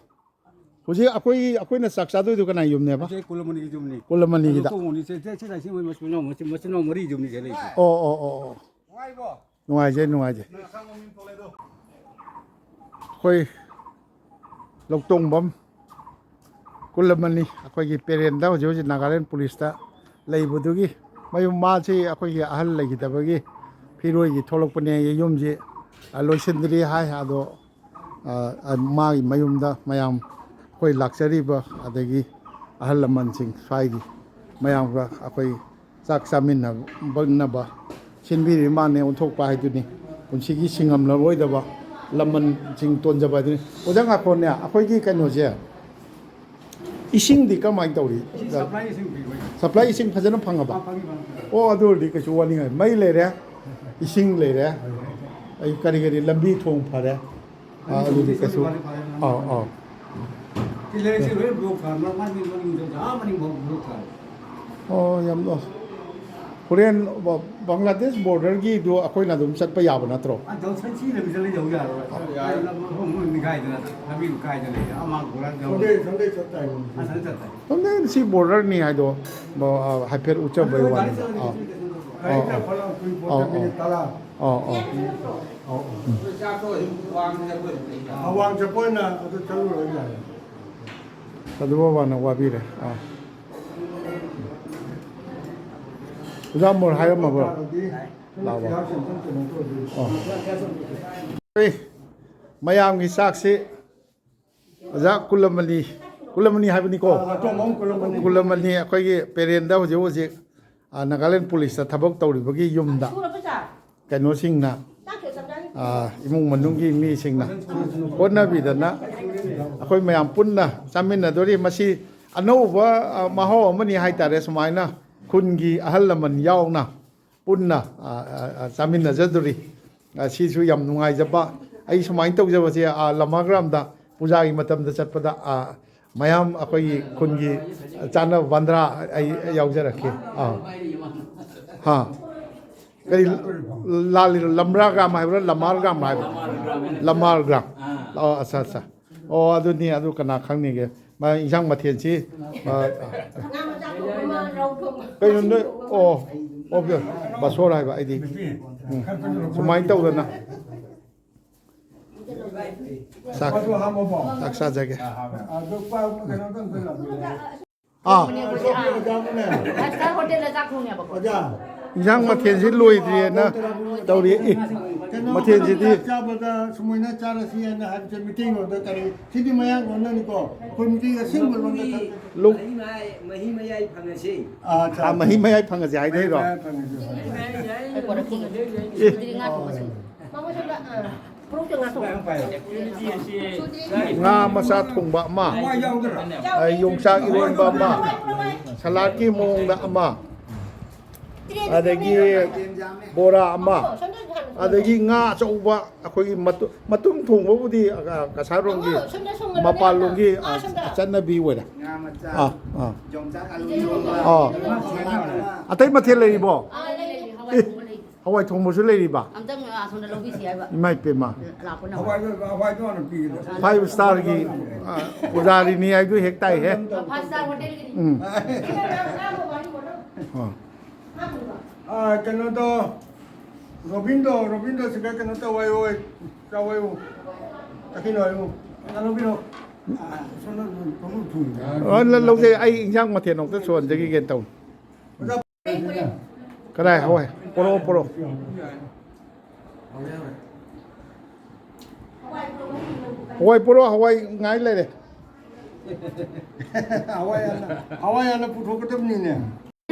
ꯍꯧꯖꯤꯛ ꯑꯩꯈꯣꯏ, ꯑꯩꯈꯣꯏꯅ ꯆꯥꯛ ꯆꯥꯗꯣꯏꯗꯣ ꯀꯅꯥ ꯌꯨꯝꯅꯦꯕ? ꯑꯁꯤ ꯀꯨꯂꯃꯅꯤꯒꯤ ꯌꯨꯝꯅꯤ꯫ ꯀꯨꯂꯃꯅꯤꯒꯤꯗ꯫ ꯑꯗꯣ ꯇꯣꯡꯉꯣꯅꯤ꯫ ꯁꯦ, ꯁꯦ, ꯁꯤꯗ ꯁꯤ ꯃꯣꯏ ꯃꯆꯤꯟ ꯃꯅꯥꯎ, ꯃꯆꯤꯟ, ꯃꯆꯤꯟ ꯃꯅꯥꯎ ꯃꯔꯤ ꯌꯨꯝꯅꯤ ꯁꯤꯗ ꯂꯩꯁꯦ꯫ ꯑꯣ, ꯑꯣ, ꯑꯣ, ꯑꯣ꯫ ꯅꯨꯡꯉꯥꯏꯖꯩ, ꯅꯨꯡꯉꯥꯏꯖꯩ꯫ ꯑꯩꯈꯣꯏ ꯂꯧꯇꯣꯡꯕꯝ ꯀꯨꯂꯃꯅꯤ, ꯑꯩꯈꯣꯏꯒꯤ ꯄꯦꯔꯦꯟꯗ ꯍꯧꯖꯤꯛ ꯍꯧꯖꯤꯛ ꯅꯥꯒꯥꯂꯦꯟ ꯄꯨꯂꯤꯁꯇ ꯂꯩꯕꯗꯨꯒꯤ ꯃꯌꯨꯝ, ꯃꯥꯁꯤ ꯑꯩꯈꯣꯏꯒꯤ ꯑꯍꯜ ꯂꯩꯈꯤꯗꯕꯒꯤ ꯐꯤꯔꯣꯏꯒꯤ ꯊꯣꯛꯂꯛꯄꯅꯦ, ꯌꯨꯝꯁꯤ, ꯑ, ꯂꯣꯏꯁꯤꯟꯗ꯭ꯔꯤ ꯍꯥꯏ꯫ ꯑꯗꯣ, ꯑ, ꯑ, ꯃꯥꯒꯤ ꯃꯌꯨꯝꯗ ꯃꯌꯥꯝ ꯑꯩꯈꯣꯏ ꯂꯥꯛꯆꯔꯤꯕ ꯑꯗꯒꯤ ꯑꯍꯜ ꯂꯃꯟꯁꯤꯡ ꯁ꯭ꯋꯥꯏꯒꯤ ꯃꯌꯥꯝꯒ ꯑꯩꯈꯣꯏ ꯆꯥꯛ ꯆꯥꯃꯤꯟꯅꯅꯕ ꯁꯤꯟꯕꯤꯔꯤ ꯃꯥꯅꯦ꯫ ꯑꯣꯟꯊꯣꯛꯄ ꯍꯥꯏꯗꯨꯅꯤ꯫ ꯄꯨꯟꯁꯤꯒꯤ ꯁꯤꯡꯉꯝꯂꯔꯣꯏꯗꯕ ꯂꯃꯟꯁꯤꯡ ꯇꯣꯟꯖꯕ ꯍꯥꯏꯗꯨꯅꯤ꯫ ꯑꯣꯖꯥ, ꯉꯥꯏꯈꯣꯅꯦ, ꯑꯩꯈꯣꯏꯒꯤ ꯀꯩꯅꯣꯁꯦ, ꯏꯁꯤꯡꯗꯤ ꯀꯃꯥꯏꯅ ꯇꯧꯔꯤ? ꯏꯁꯤꯡ ꯁꯄ꯭ꯂꯥꯏ ꯏꯁꯤꯡ ꯄꯤꯕ꯫ ꯁꯄ꯭ꯂꯥꯏ ꯏꯁꯤꯡ ꯐꯖꯅ ꯐꯪꯉꯕ? ꯑꯥ, ꯐꯪꯉꯤ, ꯐꯪꯉꯤ, ꯐꯪꯉꯤ꯫ ꯑꯣ, ꯑꯗꯨ ꯑꯣꯏꯔꯗꯤ ꯀꯩꯁꯨ ꯋꯥꯅꯤꯡꯉꯥꯏ, ꯃꯩ ꯂꯩꯔꯦ, ꯏꯁꯤꯡ ꯂꯩꯔꯦ, ꯑꯩ ꯀꯔꯤ ꯀꯔꯤ ꯂꯝꯕꯤ ꯊꯣꯡ ꯐꯔꯦ꯫ ꯑꯥ, ꯑꯗꯨꯗꯤ ꯀꯩꯁꯨ, ꯑꯥ, ꯑꯥ꯫ ꯁꯤ ꯂꯩꯔꯛꯁꯦ ꯂꯣꯏ ꯕ꯭ꯂꯣꯛ ꯊꯥꯔꯦ, ꯃꯅꯤꯡ, ꯃꯅꯤꯡꯗ, ꯑꯥ ꯃꯅꯤꯡ ꯐꯥꯎ ꯕ꯭ꯂꯣꯛ ꯊꯥꯔꯦ꯫ ꯑꯣ, ꯌꯥꯝ ꯂꯣ-, ꯍꯣꯔꯦꯟ ꯕ-, ꯕꯪꯒ꯭ꯂꯥꯗꯦꯁ ꯕꯣꯔꯗꯔꯒꯤꯗꯨ ꯑꯩꯈꯣꯏꯅ ꯑꯗꯨꯝ ꯆꯠꯄ ꯌꯥꯕ ꯅꯠꯇ꯭ꯔꯣ? ꯑꯥ, ꯖꯪꯁꯟ ꯁꯤ ꯂꯝꯕꯤꯗ ꯂꯩ ꯌꯧ ꯌꯥꯔꯔꯣꯏ꯫ ꯌꯥꯔꯣꯏ꯫ ꯃꯐꯝ ꯑꯃ ꯅꯤꯡꯈꯥꯏꯗꯅ, ꯂꯝꯕꯤ ꯅꯤꯡꯈꯥꯏꯗꯅ ꯂꯩꯔꯦ꯫ ꯑꯃ ꯕꯣꯔꯗꯔ ꯌꯧ-, ꯁꯟꯗꯦ, ꯁꯟꯗꯦ ꯆꯠ ꯇꯥꯏ꯫ ꯑꯥ, ꯁꯟꯗꯦ ꯆꯠ ꯇꯥꯏ꯫ ꯁꯟꯗꯦ ꯁꯤ ꯕꯣꯔꯗꯔꯅꯤ ꯍꯥꯏꯗꯣ, ꯕ-, ꯑꯥ, ꯍꯥꯏꯐꯦꯠ ꯎꯠꯆꯕꯩ ꯑꯗꯨ ꯋꯥꯅꯤ꯫ ꯒꯥꯔꯤ ꯆꯠꯂꯗꯤ ꯑꯥ꯫ ꯀꯩꯁꯨ ꯂꯩꯇꯦ꯫ ꯒꯥꯔꯤ ꯑꯥ, ꯆꯠ ꯑꯥ꯫ ꯐꯠꯂꯥꯎ ꯀꯨꯏ ꯑꯥ, ꯄꯣꯠꯇ ꯑꯥ꯫ ꯃꯤꯅꯤꯠ ꯇꯔꯥ꯫ ꯑꯥ, ꯑꯥ꯫ ꯑꯧ, ꯑꯧ꯫ ꯑꯋꯥꯡ ꯆꯠꯄ ꯑꯣꯏꯅ ꯑꯗꯨ ꯆꯠꯂꯨꯔꯣ ꯌꯥꯔꯦ꯫ ꯑꯗꯨ ꯕꯕꯥꯅ ꯋꯥꯕꯤꯔꯦ꯫ ꯑꯥ꯫ ꯑꯣꯖꯥ ꯃꯣꯔ ꯍꯥꯏꯔꯝꯃꯕ꯭ꯔꯣ? ꯂꯥꯛꯑꯣ꯫ ꯑꯣ꯫ ꯑꯦ, ꯃꯌꯥꯝꯒꯤ ꯆꯥꯛꯁꯤ ꯑꯣꯖꯥ ꯀꯨꯂꯃꯅꯤ, ꯀꯨꯂꯃꯅꯤ ꯍꯥꯏꯕꯅꯤꯀꯣ? ꯑꯥ, ꯑꯇꯣꯝꯕꯝ ꯀꯨꯂꯃꯅꯤ꯫ ꯀꯨꯂꯃꯅꯤ ꯑꯩꯈꯣꯏꯒꯤ ꯄꯦꯔꯦꯟꯗ ꯍꯧꯖꯤꯛ ꯍꯧꯖꯤꯛ, ꯑ, ꯅꯥꯒꯥꯂꯦꯟ ꯄꯨꯂꯤꯁꯇ ꯊꯕꯛ ꯇꯧꯔꯤꯕꯒꯤ ꯌꯨꯝꯗ ꯀꯩꯅꯣꯁꯤꯡꯅ, ꯑ, ꯏꯃꯨꯡ ꯃꯅꯨꯡꯒꯤ ꯃꯤꯁꯤꯡꯅ ꯍꯣꯠꯅꯕꯤꯗꯅ ꯑꯩꯈꯣꯏ ꯃꯌꯥꯝ ꯄꯨꯟꯅ ꯆꯥꯃꯤꯟꯅꯗꯣꯔꯤ꯫ ꯃꯁꯤ ꯑꯅꯧꯕ, ꯑ, ꯃꯍꯥꯎ ꯑꯃꯅꯤ ꯍꯥꯏꯇꯥꯔꯦ꯫ ꯁꯨꯃꯥꯏꯅ ꯈꯨꯟꯒꯤ ꯑꯍꯜ ꯂꯃꯟ ꯌꯥꯎꯅ ꯄꯨꯟꯅ, ꯑ, ꯑ, ꯑ, ꯆꯥꯃꯤꯟꯅꯖꯗꯣꯔꯤ꯫ ꯑ, ꯁꯤꯁꯨ ꯌꯥꯝ ꯅꯨꯡꯉꯥꯏꯖꯕ꯫ ꯑꯩ ꯁꯨꯃꯥꯏꯅ ꯇꯧꯖꯕꯁꯦ, ꯑ, ꯂꯃꯥꯒ꯭ꯔꯥꯝꯗ ꯄꯨꯖꯥꯒꯤ ꯃꯇꯝꯗ ꯆꯠꯄꯗ, ꯑ, ꯃꯌꯥꯝ ꯑꯩꯈꯣꯏꯒꯤ ꯈꯨꯟꯒꯤ ꯆꯥꯅꯕ ꯕꯟꯗ꯭ꯔꯥ ꯑꯩ ꯌꯥꯎꯖꯔꯛꯈꯤ꯫ ꯑꯥ꯫ ꯍꯥ꯫ ꯀꯔꯤ ꯂꯥꯜꯂꯤꯔꯣ? ꯂꯝꯔꯥꯒ꯭ꯔꯥꯝ ꯍꯥꯏꯕ꯭ꯔꯥ, ꯂꯃꯥꯔꯒ꯭ꯔꯥꯝ ꯍꯥꯏꯕ꯭ꯔꯥ? ꯂꯃꯥꯔꯒ꯭ꯔꯥꯝ꯫ ꯑꯣ, ꯑꯠꯆꯥ, ꯑꯠꯆꯥ꯫ ꯑꯣ, ꯑꯗꯨꯅꯤ, ꯑꯗꯨ ꯀꯅꯥ ꯈꯪꯅꯤꯒꯦ? ꯃꯥ ꯏꯟꯁꯥꯡ ꯃꯊꯦꯜꯁꯤ, ꯑ, ꯉꯥ ꯃꯆꯥ ꯊꯣꯡꯕ ꯑꯃ, ꯔꯧ ꯊꯣꯡꯕ꯫ ꯀꯩꯅꯣ ꯅꯣꯏ? ꯑꯣ, ꯑꯣ, ꯕꯁꯣꯔ ꯍꯥꯏꯕ ꯑꯩꯗꯤ꯫ ꯎꯝ꯫ ꯁꯨꯃꯥꯏꯅ ꯇꯧꯗꯅ꯫ ꯆꯥꯛ, ꯑꯗꯨ ꯍꯥꯞꯄꯕꯣ? ꯆꯥꯛ ꯆꯥꯖꯒꯦ꯫ ꯑꯗꯨ ꯄꯥ-, ꯀꯩꯅꯣ ꯇꯧ, ꯑꯥ꯫ ꯑꯣꯖꯥ ꯑꯃꯅꯦ꯫ ꯐꯥꯏꯚ ꯁ꯭ꯇꯥꯔ ꯍꯣꯇꯦꯜꯗ ꯆꯥꯛ ꯊꯣꯡꯉꯦꯕꯀꯣ꯫ ꯑꯣꯖꯥ꯫ ꯏꯟꯁꯥꯡ ꯃꯊꯦꯜꯁꯤ ꯂꯣꯏꯗ꯭ꯔꯤꯑꯅ ꯇꯧꯔꯤ꯫ ꯑꯦ, ꯀꯩꯅꯣ, ꯃꯊꯦꯜꯁꯤꯗꯤ ꯆꯥꯛ ꯆꯥꯕꯗ ꯁꯨꯃꯥꯏꯅ ꯆꯥꯔꯁꯤ ꯍꯥꯏꯅ ꯍꯥꯏꯕꯁꯦ ꯃꯤꯇꯩꯂꯣꯟꯗ ꯀꯔꯤ? ꯁꯤꯗꯤ ꯃꯌꯥꯡꯂꯣꯟꯅꯅꯤꯀꯣ꯫ ꯑꯩꯈꯣꯏ ꯃꯤꯇꯩꯒ ꯑꯁꯦꯡꯕ ꯂꯣꯟꯗ ꯂꯣꯛ-, ꯈꯪꯗꯦ꯫ ꯃꯍꯤ ꯃꯌꯥꯏ, ꯃꯍꯤ ꯃꯌꯥꯏ ꯐꯪꯉꯁꯤ꯫ ꯑꯥ, ꯑꯠꯆꯥ, ꯑꯠꯆꯥ꯫ ꯃꯍꯤ ꯃꯌꯥꯏ ꯐꯪꯉꯁꯤ ꯍꯥꯏꯗꯣꯏꯔꯣ? ꯃꯍꯤ ꯃꯌꯥꯏ ꯐꯪꯉꯁꯤ꯫ ꯑꯩ ꯄꯣꯔꯛꯈꯤꯒꯦ꯫ ꯑꯦ꯫ ꯑꯗꯨꯗꯤ ꯉꯥ ꯊꯣꯡꯕꯁꯦ꯫ ꯉꯥ ꯃꯆꯥ ꯊꯣꯡꯕ ꯑꯃ, ꯑ, ꯌꯣꯡꯆꯥꯛ ꯏꯔꯣꯟꯕ ꯑꯃ, ꯁꯂꯥꯗꯀꯤ ꯃꯑꯣꯡꯗ ꯑꯃ, ꯑꯗꯒꯤ ꯕꯣꯔꯥ ꯑꯃ, ꯑꯗꯒꯤ ꯉꯥ ꯑꯆꯧꯕ ꯑꯩꯈꯣꯏꯒꯤ ꯃꯇꯨ-, ꯃꯇꯨꯝ ꯊꯣꯡꯕꯕꯨꯗꯤ, ꯑ, ꯀꯁꯥꯔꯣꯝꯒꯤ, ꯃꯄꯥꯟꯂꯣꯝꯒꯤ, ꯑ, ꯆꯠꯅꯕꯤ ꯑꯣꯏꯔꯦ꯫ ꯉꯥ ꯃꯆꯥ, ꯑꯥ, ꯑꯥ꯫ ꯌꯣꯡꯆꯥꯛ ꯑꯂꯨ ꯏꯔꯣꯟꯕ, ꯑꯥ꯫ ꯁꯂꯥꯗ ꯑꯃ꯫ ꯑꯇꯩ ꯃꯊꯦꯜ ꯂꯩꯔꯤꯕꯣ? ꯑꯥ, ꯂꯩ, ꯂꯩ꯫ ꯍꯋꯥꯏ ꯑꯦ, ꯊꯣꯡꯕ ꯂꯩ꯫ ꯍꯋꯥꯏ ꯊꯣꯡꯕꯁꯨ ꯂꯩꯔꯤꯕ? ꯑꯝꯇꯪ ꯑꯁꯣꯝꯗ ꯂꯧꯕꯤꯁꯤ ꯍꯥꯏꯕ꯫ ꯏꯃꯥ ꯏꯄꯦꯝꯃ꯫ ꯂꯥꯛꯄꯅ ꯍꯋꯥꯏꯗꯣ, ꯍꯋꯥꯏꯗꯣ ꯍꯥꯟꯅ ꯄꯤꯒꯗꯕ꯫ ꯐꯥꯏꯚ ꯁ꯭ꯇꯥꯔꯒꯤ, ꯑ, ꯄꯨꯖꯥꯔꯤꯅꯤ ꯍꯥꯏꯗꯨ ꯍꯦꯛ ꯇꯥꯏꯍꯦ꯫ ꯑ, ꯐꯥꯏꯚ ꯁ꯭ꯇꯥꯔ ꯍꯣꯇꯦꯜꯒꯤꯅꯤ꯫ ꯎꯝ꯫ ꯑ꯫ ꯑ, ꯀꯩꯅꯣꯗꯣ, ꯔꯣꯕꯤꯟꯗꯣ, ꯔꯣꯕꯤꯟꯗꯣ ꯁꯤꯗ ꯀꯩꯅꯣ ꯇꯧ ꯍꯥꯏꯌꯣ, ꯆꯥꯎ ꯍꯥꯏꯌꯣ, ꯆꯠꯈꯤꯅꯣ ꯍꯥꯏꯌꯣ꯫ ꯂꯧꯕꯤꯔꯣ꯫ ꯑ, ꯁꯣꯝꯗ ꯊꯣꯡ ꯊꯣꯡ꯫ ꯑ, ꯂ-, ꯂꯧꯖꯩ꯫ ꯑꯩ ꯏꯟꯁꯥꯡ ꯃꯊꯦꯜ ꯑꯃꯨꯛꯇ ꯁꯨꯍꯟꯖꯈꯤꯒꯦꯅ ꯇꯧꯅꯤ꯫ ꯑꯣꯖꯥ꯫ ꯀꯗꯥꯏ ꯍꯋꯥꯏ? ꯄꯣꯔꯛꯑꯣ, ꯄꯣꯔꯛꯑꯣ꯫ ꯍꯋꯥꯏ ꯄꯣꯔꯛꯑꯣ, ꯍꯋꯥꯏ ꯉꯥꯏ ꯂꯩꯔꯦ꯫ ꯍꯋꯥꯏ ꯍꯥꯟꯅ, ꯍꯋꯥꯏ ꯍꯥꯟꯅ ꯄꯨꯊꯣꯛꯀꯗꯕꯅꯤꯅꯦ꯫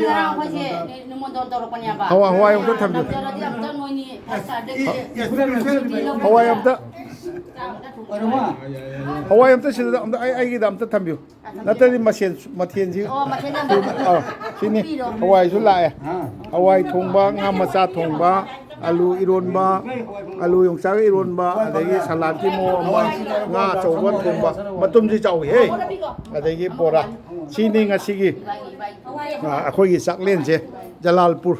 ꯉꯔꯥꯡ ꯑꯩꯈꯣꯏꯁꯦ ꯅꯨꯃꯣꯟꯗꯣꯟ ꯇꯧꯔꯛꯄꯅꯦꯕ꯫ ꯍꯋꯥꯏ, ꯍꯋꯥꯏ ꯑꯝꯇ ꯊꯝꯕꯤꯌꯨ꯫ ꯅꯝꯖꯔꯗꯤ ꯑꯝꯇ ꯅꯣꯏꯅꯤ ꯐꯥꯏꯚ ꯁ꯭ꯇꯥꯔꯗꯒꯤ ꯑꯦ, ꯑꯦ, ꯁꯨꯇꯤ ꯂꯧꯒꯦ꯫ ꯍꯋꯥꯏ ꯑꯝꯇ꯫ ꯆꯥꯛ ꯑꯝꯇ ꯊꯣꯡꯕꯤꯌꯨ꯫ ꯍꯋꯥꯏ ꯑꯝꯇ ꯁꯤꯗ ꯑꯝꯇ ꯑꯩ, ꯑꯩꯒꯤꯗ ꯑꯝꯇ ꯊꯝꯕꯤꯌꯨ꯫ ꯅꯠꯇ꯭ꯔꯗꯤ ꯃꯁꯦꯟ, ꯃꯊꯦꯜꯁꯤ ꯑꯣ, ꯃꯊꯦꯜ ꯌꯥꯝ ꯑꯥ, ꯁꯤꯅꯤ꯫ ꯄꯤꯔꯣ꯫ ꯍꯋꯥꯏꯁꯨ ꯂꯥꯛꯑꯦ꯫ ꯍꯋꯥꯏ ꯊꯣꯡꯕ, ꯉꯥ ꯃꯆꯥ ꯊꯣꯡꯕ, ꯑꯂꯨ ꯏꯔꯣꯟꯕ, ꯑꯂꯨ ꯌꯣꯡꯆꯥꯛ ꯏꯔꯣꯟꯕ, ꯑꯗꯒꯤ ꯁꯂꯥꯗꯀꯤ ꯃꯑꯣꯡ ꯑꯃ, ꯉꯥ ꯑꯆꯧꯕ ꯊꯣꯡꯕ, ꯃꯇꯨꯝꯁꯤ ꯆꯥꯎꯏꯍꯦ꯫ ꯑꯗꯒꯤ ꯕꯣꯔꯥ꯫ ꯁꯤꯅꯤ ꯉꯁꯤꯒꯤ, ꯑꯥ, ꯑꯩꯈꯣꯏꯒꯤ ꯆꯥꯛꯂꯦꯟꯁꯦ, ꯖꯂꯥꯜꯄꯨꯔ꯫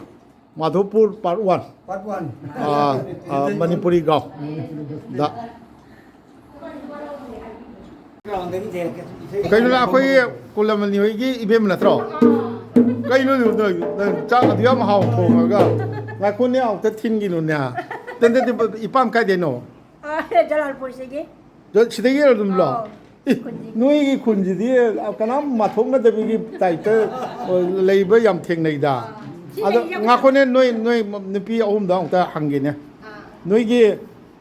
ꯃꯥꯙꯣꯄꯨꯔ part one꯫ Part one꯫ ꯑꯥ, ꯑꯥ, ꯃꯅꯤꯄꯨꯔꯤ ꯒ꯭ꯔꯥꯎꯟꯗ꯫ ꯀꯩꯅꯣ, ꯑꯩꯈꯣꯏꯒꯤ ꯀꯨꯂꯃꯅꯤ ꯍꯣꯏꯒꯤ ꯏꯕꯦꯝ ꯅꯠꯇ꯭ꯔꯣ? ꯀꯩꯅꯣ, ꯅꯪ, ꯅꯪ ꯆꯥꯛ ꯑꯗꯨ ꯌꯥꯝ ꯍꯥꯎ ꯊꯣꯡꯉꯒ꯫ ꯉꯥꯏꯈꯣꯅꯦ, ꯑꯃꯨꯛꯇ ꯊꯤꯟꯈꯤꯅꯨꯅꯦ꯫ ꯇꯟ, ꯇꯟ, ꯇꯟ, ꯏꯄꯥꯝ ꯀꯥꯏꯗꯩꯅꯣ? ꯑ, ꯖꯂꯥꯜꯄꯨꯔꯁꯤꯒꯤ꯫ ꯑꯗꯣ ꯁꯤꯗꯒꯤ ꯑꯗꯨꯝ ꯂꯣ? ꯑꯥꯎ, ꯏ, ꯈꯨꯟꯁꯤꯒꯤ꯫ ꯅꯣꯏꯒꯤ ꯈꯨꯟꯁꯤꯗꯤ ꯀꯅꯥꯝ ꯃꯥꯊꯣꯛꯅꯗꯕꯒꯤ ꯇꯥꯏꯞꯇ ꯂꯩꯕ ꯌꯥꯝ ꯊꯦꯡꯅꯩꯗ꯫ ꯁꯤ ꯑꯗꯣ ꯂꯩꯌꯦ꯫ ꯉꯥꯈꯣꯅꯦ, ꯅꯣꯏ, ꯅꯣꯏ ꯅꯨꯄꯤ ꯑꯍꯨꯝꯗ ꯑꯃꯨꯛꯇ ꯍꯪꯒꯦꯅꯦ꯫ ꯑꯥ꯫ ꯅꯣꯏꯒꯤ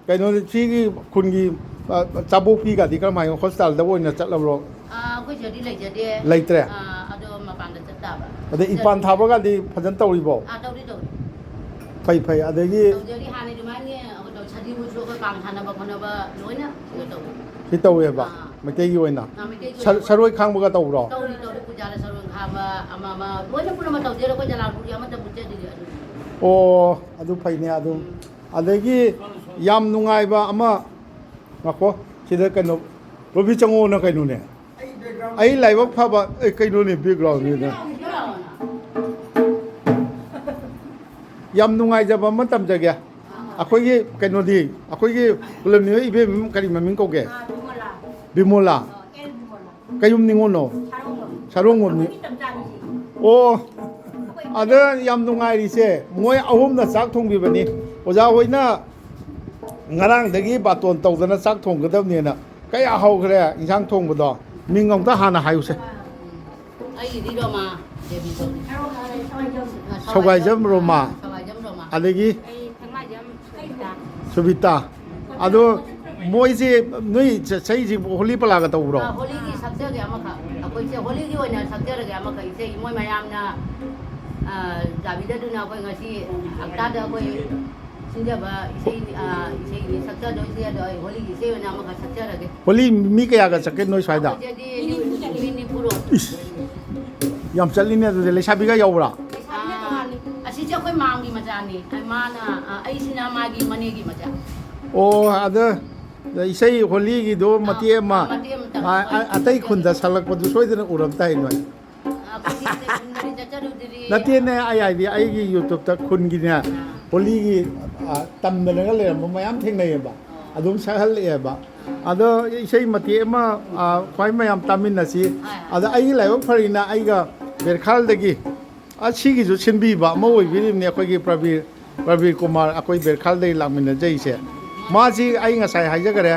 ꯀꯩꯅꯣ, ꯁꯤꯒꯤ ꯈꯨꯟꯒꯤ, ꯑ, ꯆꯥꯕꯣꯛꯄꯤꯒꯗꯤ ꯀꯔꯝꯍꯥꯏꯅ ꯍꯣꯁꯄꯤꯇꯥꯜꯗ ꯑꯣꯏꯅ ꯆꯠꯂꯕ꯭ꯔꯣ? ꯑꯥ, ꯑꯩꯈꯣꯏ ꯁꯤꯗꯗꯤ ꯂꯩꯖꯗꯦ꯫ ꯂꯩꯇ꯭ꯔꯦ? ꯑꯥ, ꯑꯗꯣ ꯃꯄꯥꯟꯗ ꯆꯠ ꯇꯥꯕ꯫ ꯑꯗꯩ ꯏꯄꯥꯟ ꯊꯥꯕꯒꯗꯤ ꯐꯖꯅ ꯇꯧꯔꯤꯕꯣ? ꯑꯥ, ꯇꯧꯔꯤ, ꯇꯧꯔꯤ꯫ ꯐꯩ, ꯐꯩ꯫ ꯑꯗꯒꯤ ꯇꯧꯖꯔꯤ, ꯍꯥꯟꯅ ꯑꯗꯨꯃꯥꯏꯅ ꯁꯖꯤꯕꯨꯁꯨ ꯑꯩꯈꯣꯏ ꯀꯥꯡ ꯊꯥꯅꯕ ꯈꯣꯠꯅꯕ ꯂꯣꯏꯅ ꯀꯩꯅꯣ ꯇꯧꯋꯤ꯫ ꯁꯤ ꯇꯧꯋꯦꯕ, ꯑꯥ꯫ ꯃꯩꯇꯩꯒꯤ ꯑꯣꯏꯅ? ꯑꯥ, ꯃꯩꯇꯩꯒꯤ ꯁꯔ-, ꯑꯣꯏꯅ꯫ ꯁꯔꯣꯏ ꯈꯥꯡꯕꯒ ꯇꯧꯕ꯭ꯔꯣ? ꯇꯧꯔꯤ, ꯇꯧꯔꯤ꯫ ꯄꯨꯖꯥꯗ ꯁꯔꯣꯏ ꯈꯥꯡꯕ ꯑꯃ, ꯑꯃ ꯂꯣꯏꯅ ꯄꯨꯝꯅꯃꯛ ꯇꯧꯖꯔꯤ꯫ ꯑꯩꯈꯣꯏ ꯖꯂꯥꯜꯄꯨꯔꯒꯤ ꯑꯃꯠꯇ ꯃꯨꯠꯆꯗ꯭ꯔꯤ ꯑꯗꯨ꯫ ꯑꯣ, ꯑꯗꯨ ꯐꯩꯅꯦ ꯑꯗꯨꯝ꯫ ꯎꯝ꯫ ꯑꯗꯒꯤ ꯌꯥꯝ ꯅꯨꯡꯉꯥꯏꯕ ꯑꯃ, ꯉꯥꯏꯈꯣ, ꯁꯤꯗ ꯀꯩꯅꯣ, ꯔꯣꯕꯤ ꯆꯪꯉꯣꯅ ꯀꯩꯅꯣꯅꯦ? ꯑꯩ ꯂꯥꯏꯕꯛ ꯐꯕ, ꯑꯦ, ꯀꯩꯅꯣꯅꯦ, background ꯅꯤꯗ꯫ ꯌꯥꯝ ꯅꯨꯡꯉꯥꯏꯖꯕ ꯑꯃ ꯇꯝꯖꯒꯦ꯫ ꯑꯩꯈꯣꯏꯒꯤ ꯀꯩꯅꯣꯗꯤ, ꯑꯩꯈꯣꯏꯒꯤ ꯄꯨꯂꯝꯃꯤꯕ ꯏꯕꯦꯝ ꯀꯔꯤ ꯃꯃꯤꯡ ꯀꯧꯒꯦ? ꯑꯥ, ꯕꯤꯃꯣꯂꯥ꯫ ꯕꯤꯃꯣꯂꯥ꯫ ꯑꯥ, ꯑꯦꯜ ꯕꯤꯃꯣꯂꯥ꯫ ꯀꯌꯨꯝ ꯅꯤꯉꯣꯜꯅꯣ? ꯁꯥꯔꯣꯡꯕꯝ꯫ ꯁꯥꯔꯣꯡꯕꯝꯅꯤ꯫ ꯑꯩꯈꯣꯏꯒꯤ ꯇꯝꯆꯥꯅꯤꯁꯦ꯫ ꯑꯣ꯫ ꯑꯗ ꯌꯥꯝ ꯅꯨꯡꯉꯥꯏꯔꯤꯁꯦ, ꯃꯣꯏ ꯑꯍꯨꯝꯅ ꯆꯥꯛ ꯊꯣꯡꯕꯤꯕꯅꯤ꯫ ꯑꯣꯖꯥ ꯍꯣꯏꯅ ꯉꯔꯥꯡꯗꯒꯤ ꯕꯥꯇꯣꯟ ꯇꯧꯗꯅ ꯆꯥꯛ ꯊꯣꯡꯒꯗꯕꯅꯦꯅ꯫ ꯀꯌꯥ ꯍꯧꯈ꯭ꯔꯦ ꯏꯟꯁꯥꯡ ꯊꯣꯡꯕꯗꯣ? ꯃꯤꯡ ꯑꯃꯨꯛꯇ ꯍꯥꯟꯅ ꯍꯥꯏꯌꯨꯁꯦ꯫ ꯑꯩꯒꯤꯗꯤ ꯔꯣꯃꯥ ꯗꯦꯕꯤ ꯀꯧꯏ꯫ ꯁꯧꯒꯥꯏꯖꯝ ꯔꯣꯃꯥ꯫ ꯁꯧꯒꯥꯏꯖꯝ ꯔꯣꯃꯥ꯫ ꯑꯗꯒꯤ ꯑꯩ ꯊꯦꯡꯃꯥꯏꯖꯝ ꯁꯨꯕꯤꯇꯥ꯫ ꯁꯨꯕꯤꯇꯥ꯫ ꯑꯗꯣ ꯃꯣꯏꯁꯦ ꯅꯣꯏ ꯆ-, ꯆꯍꯤꯁꯤ ꯍꯣꯂꯤ ꯄꯂꯥꯒ ꯇꯧꯕ꯭ꯔꯣ? ꯑ, ꯍꯣꯂꯤꯒꯤ ꯁꯛꯆꯒꯦ ꯑꯃꯈꯛ꯫ ꯑꯩꯈꯣꯏꯁꯦ ꯍꯣꯂꯤꯒꯤ ꯑꯣꯏꯅ ꯁꯛꯆꯔꯒꯦ ꯑꯃꯈꯛ꯫ ꯏꯁꯩ ꯃꯣꯏ ꯃꯌꯥꯝꯅ, ꯑ, ꯆꯥꯕꯤꯗꯗꯨꯅ ꯑꯩꯈꯣꯏ ꯉꯁꯤ ꯍꯞꯇꯥꯗ ꯑꯩꯈꯣꯏ ꯁꯤꯟꯖꯕ ꯏꯁꯩ, ꯑ, ꯏꯁꯩꯅꯤ ꯁꯛꯆꯗꯣꯏꯁꯦ꯫ ꯑꯗꯣ ꯑꯩ ꯍꯣꯂꯤꯒꯤ ꯏꯁꯩ ꯑꯣꯏꯅ ꯑꯃꯈꯛ ꯁꯛꯆꯔꯒꯦ꯫ ꯍꯣꯂꯤ ꯃꯤ ꯀꯌꯥꯒ ꯆꯠꯀꯦ ꯅꯣꯏ ꯁ꯭ꯋꯥꯏꯗ? ꯑꯩꯈꯣꯏꯗꯗꯤ ꯃꯤ ꯅꯤꯐꯨꯔꯣꯝ꯫ ꯏꯁ, ꯌꯥꯝ ꯆꯠꯂꯤꯅꯦ ꯑꯗꯨꯗꯤ꯫ ꯂꯩꯁꯥꯕꯤꯒ ꯌꯥꯎꯕ꯭ꯔꯥ? ꯑꯥ, ꯑꯁꯤꯁꯦ ꯑꯩꯈꯣꯏ ꯃꯥꯝꯒꯤ ꯃꯆꯥꯅꯤ꯫ ꯑꯩ ꯃꯥꯅ, ꯑꯥ, ꯑꯩꯁꯤꯅ ꯃꯥꯒꯤ ꯃꯅꯦꯒꯤ ꯃꯆꯥ꯫ ꯑꯣ, ꯑꯗ ꯏꯁꯩ ꯍꯣꯂꯤꯒꯤꯗꯣ ꯑꯥ, ꯃꯇꯦꯛ ꯑꯃ, ꯃꯇꯦꯛ ꯑꯃꯇꯪ꯫ ꯑꯥ, ꯑ-, ꯑꯇꯩ ꯈꯨꯟꯗ ꯁꯛꯂꯛꯄꯗꯨ ꯁꯣꯏꯗꯅ ꯎꯔꯝ ꯇꯥꯏ ꯅꯣꯏ꯫ ꯑꯥ, ꯑꯩꯈꯣꯏꯗꯤ ꯑꯇꯩ ꯈꯨꯟꯗꯗꯤ ꯆꯠꯆꯔꯨꯗ꯭ꯔꯤ꯫ ꯅꯠꯇꯦꯅꯦ, ꯑꯩ ꯍꯥꯏꯗꯤ ꯑꯩꯒꯤ YouTube-ꯇ ꯈꯨꯟꯒꯤꯅꯦ, ꯑꯥ꯫ ꯍꯣꯂꯤꯒꯤ, ꯑꯥ, ꯇꯝꯗꯅꯒ ꯂꯩꯔꯝꯕ ꯃꯌꯥꯝ ꯊꯦꯡꯅꯩꯌꯦꯕ꯫ ꯑꯣ꯫ ꯑꯗꯨꯝ ꯁꯛꯍꯜꯂꯛꯑꯦꯕ꯫ ꯑꯗꯣ ꯏꯁꯩ ꯃꯇꯦꯛ ꯑꯃ, ꯑꯥ, ꯈ꯭ꯋꯥꯏ ꯃꯌꯥꯝ ꯇꯥꯃꯤꯟꯅꯁꯤ꯫ ꯍꯣꯏ, ꯍꯣꯏ꯫ ꯑꯗ ꯑꯩꯒꯤ ꯂꯥꯏꯕꯛ ꯐꯔꯤꯅ ꯑꯩꯒ ꯕꯦꯔꯈꯥꯜꯗꯒꯤ ꯑꯁꯤꯒꯤꯁꯨ ꯁꯤꯟꯕꯤꯕ ꯑꯃ ꯑꯣꯏꯕꯤꯔꯤꯕꯅꯤ ꯑꯩꯈꯣꯏꯒꯤ ꯄ꯭ꯔꯕꯤꯔ, ꯄ꯭ꯔꯕꯤꯔ ꯀꯨꯃꯥꯔ, ꯑꯩꯈꯣꯏ ꯕꯦꯔꯈꯥꯜꯗꯒꯤ ꯂꯥꯛꯃꯤꯟꯅꯖꯩꯁꯦ꯫ ꯃꯥꯁꯤ ꯑꯩ ꯉꯁꯥꯏ ꯍꯥꯏꯖꯈꯔꯦ,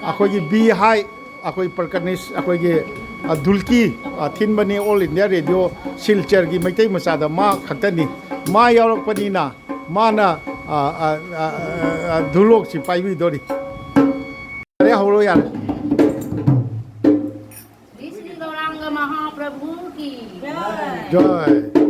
ꯑꯩꯈꯣꯏꯒꯤ ꯕꯤ ꯍꯥꯏ, ꯑꯩꯈꯣꯏ ꯄ꯭ꯔꯀꯅꯤꯁ, ꯑꯩꯈꯣꯏꯒꯤ, ꯑ, ꯙꯨꯜꯀꯤ, ꯑ, ꯊꯤꯟꯕꯅꯤ, All India Radio ꯁꯤꯜꯆꯔꯒꯤ ꯃꯩꯇꯩ ꯃꯆꯥꯗ ꯃꯥ ꯈꯛꯇꯅꯤ꯫ ꯃꯥ ꯌꯥꯎꯔꯛꯄꯅꯤꯅ ꯃꯥꯅ, ꯑ, ꯑ, ꯑ, ꯑ, ꯙꯨꯂꯣꯛꯁꯤ ꯄꯥꯏꯕꯤꯗꯣꯔꯤ꯫ ꯌꯥꯔꯦ, ꯍꯧꯔꯣ, ꯌꯥꯔꯦ꯫ श्री श्री गौरांग महाप्रभु की जय।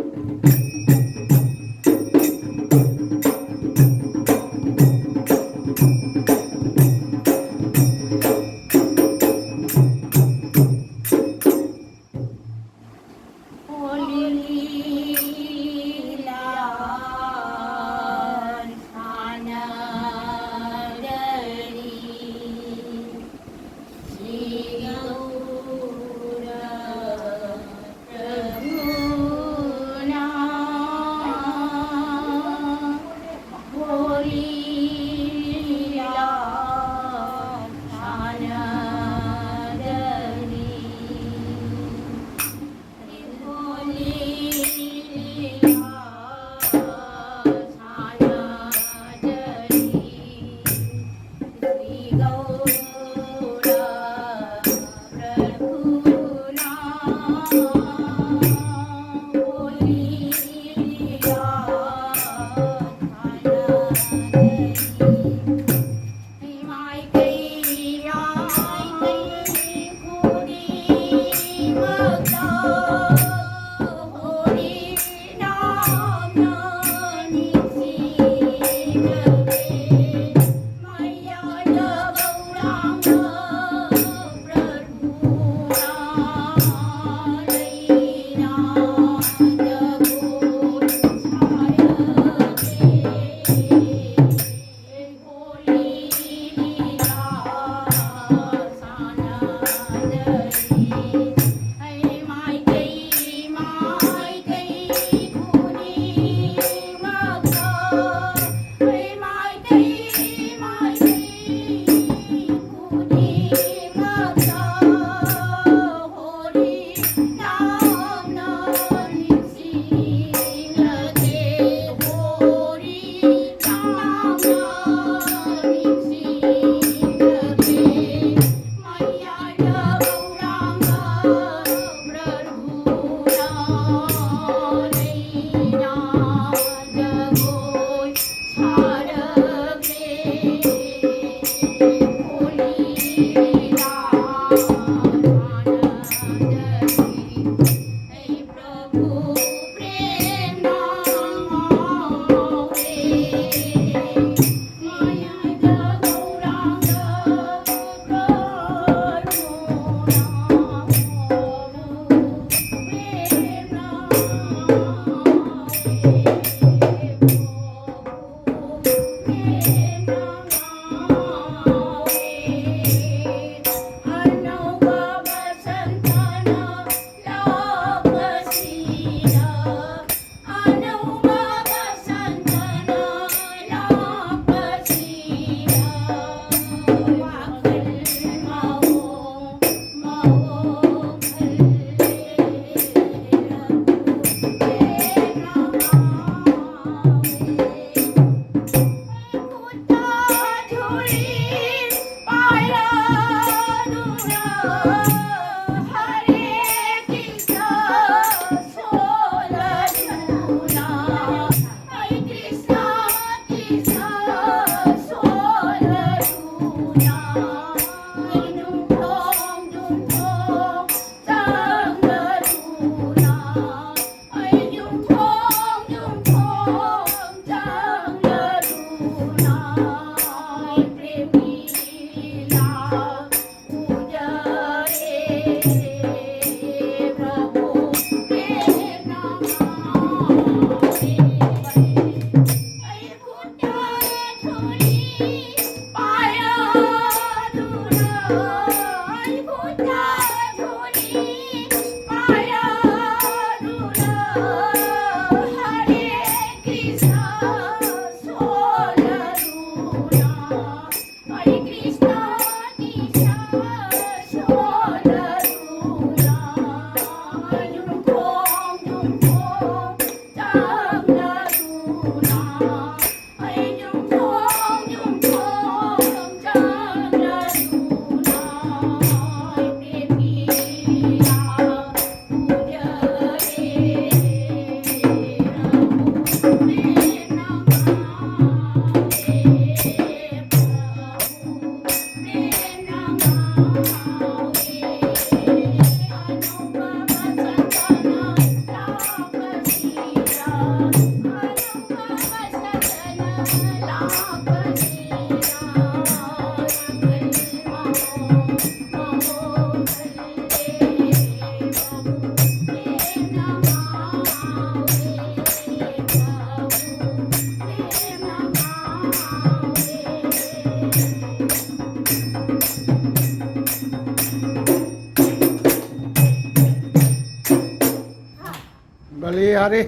ꯌꯥꯔꯦ꯫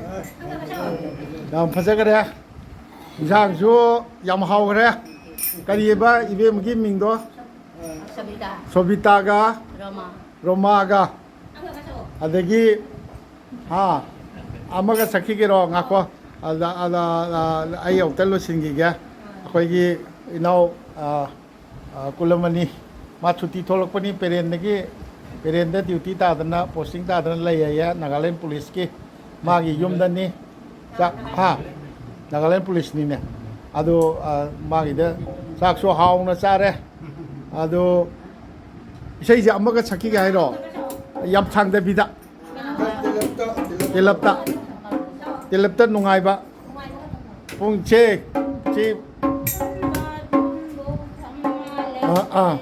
ꯌꯥꯝ ꯐꯖꯈ꯭ꯔꯦ꯫ ꯏꯟꯁꯥꯡꯁꯨ ꯌꯥꯝ ꯍꯥꯎꯈ꯭ꯔꯦ꯫ ꯀꯔꯤꯑꯕ ꯏꯕꯦꯝꯒꯤ ꯃꯤꯡꯗꯣ? ꯁꯣꯕꯤꯇꯥ꯫ ꯁꯣꯕꯤꯇꯥꯒ ꯔꯣꯃꯥ꯫ ꯔꯣꯃꯥꯒ꯫ ꯑꯗꯒꯤ, ꯍꯥ, ꯑꯃꯒ ꯆꯠꯈꯤꯒꯦꯔꯣ? ꯉꯥꯈꯣ꯫ ꯑꯗ, ꯑꯗ, ꯑꯗ, ꯑꯩ ꯑꯃꯨꯛꯇ ꯂꯣꯏꯁꯤꯟꯈꯤꯒꯦ꯫ ꯑꯩꯈꯣꯏꯒꯤ ꯏꯅꯥꯎ, ꯑ, ꯑ, ꯀꯨꯂꯃꯅꯤ, ꯃꯥ ꯁꯨꯇꯤ ꯊꯣꯛꯂꯛꯄꯅꯤ, ꯄꯦꯔꯦꯟꯗꯒꯤ, ꯄꯦꯔꯦꯟꯗ ꯗ꯭ꯌꯨꯇꯤ ꯇꯥꯗꯅ, ꯄꯣꯁꯇꯤꯡ ꯇꯥꯗꯅ ꯂꯩ ꯍꯥꯏꯌꯦ, ꯅꯥꯒꯥꯂꯦꯟ ꯄꯨꯂꯤꯁꯀꯤ꯫ ꯃꯥꯒꯤ ꯌꯨꯝꯗꯅꯤ꯫ ꯆꯥꯛ, ꯍꯥ? ꯅꯥꯒꯥꯂꯦꯟ ꯄꯨꯂꯤꯁꯅꯤꯅꯦ꯫ ꯑꯗꯣ, ꯑ, ꯃꯥꯒꯤꯗ ꯆꯥꯛꯁꯨ ꯍꯥꯎꯅ ꯆꯥꯔꯦ꯫ ꯑꯗꯣ ꯏꯁꯩꯁꯦ ꯑꯃꯒ ꯁꯛꯈꯤꯒꯦ ꯍꯥꯏꯔꯣ? ꯌꯥꯝ ꯁꯥꯡꯗꯕꯤꯗ꯫ ꯇꯤꯂꯞꯇ꯫ ꯇꯤꯂꯞꯇ ꯅꯨꯡꯉꯥꯏꯕ꯫ ꯄꯨꯡꯁꯦ, ꯁꯤ, ꯑꯥ, ꯑꯥ꯫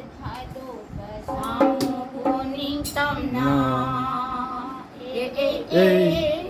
ꯑꯦ, ꯑꯦ, ꯑꯦ꯫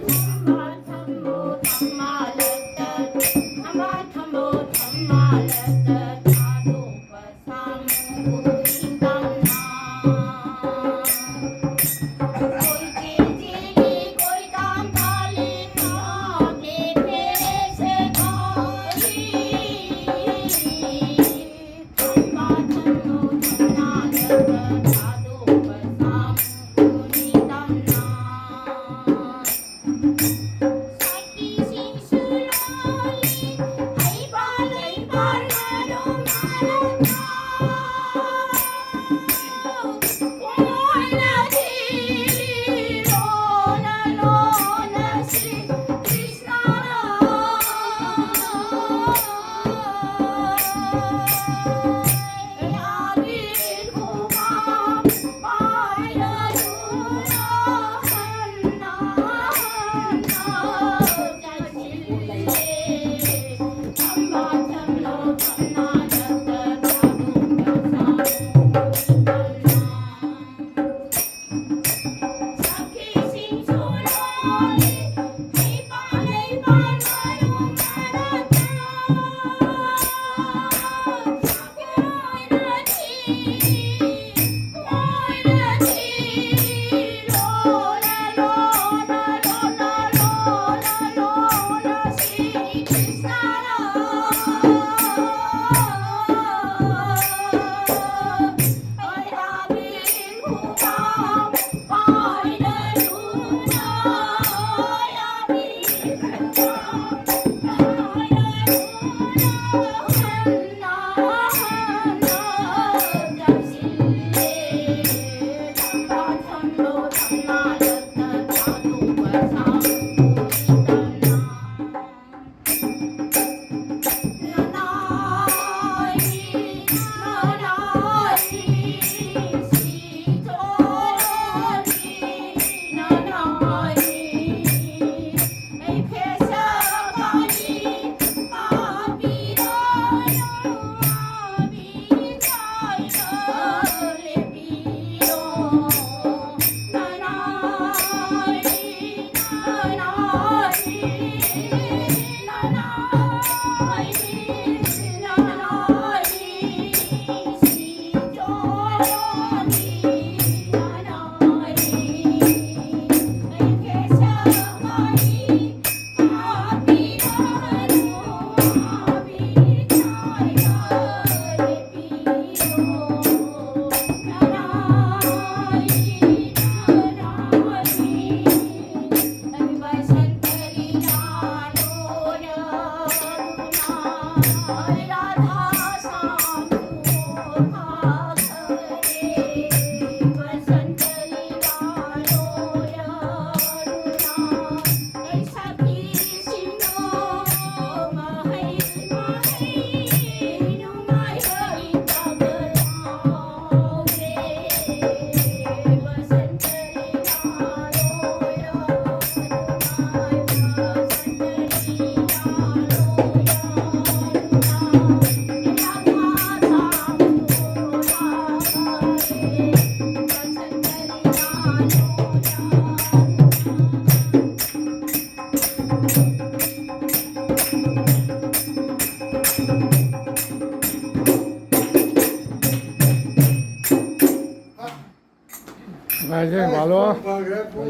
ꯅꯨꯡꯉꯥꯏꯖꯩ, ꯃꯥꯂꯣ꯫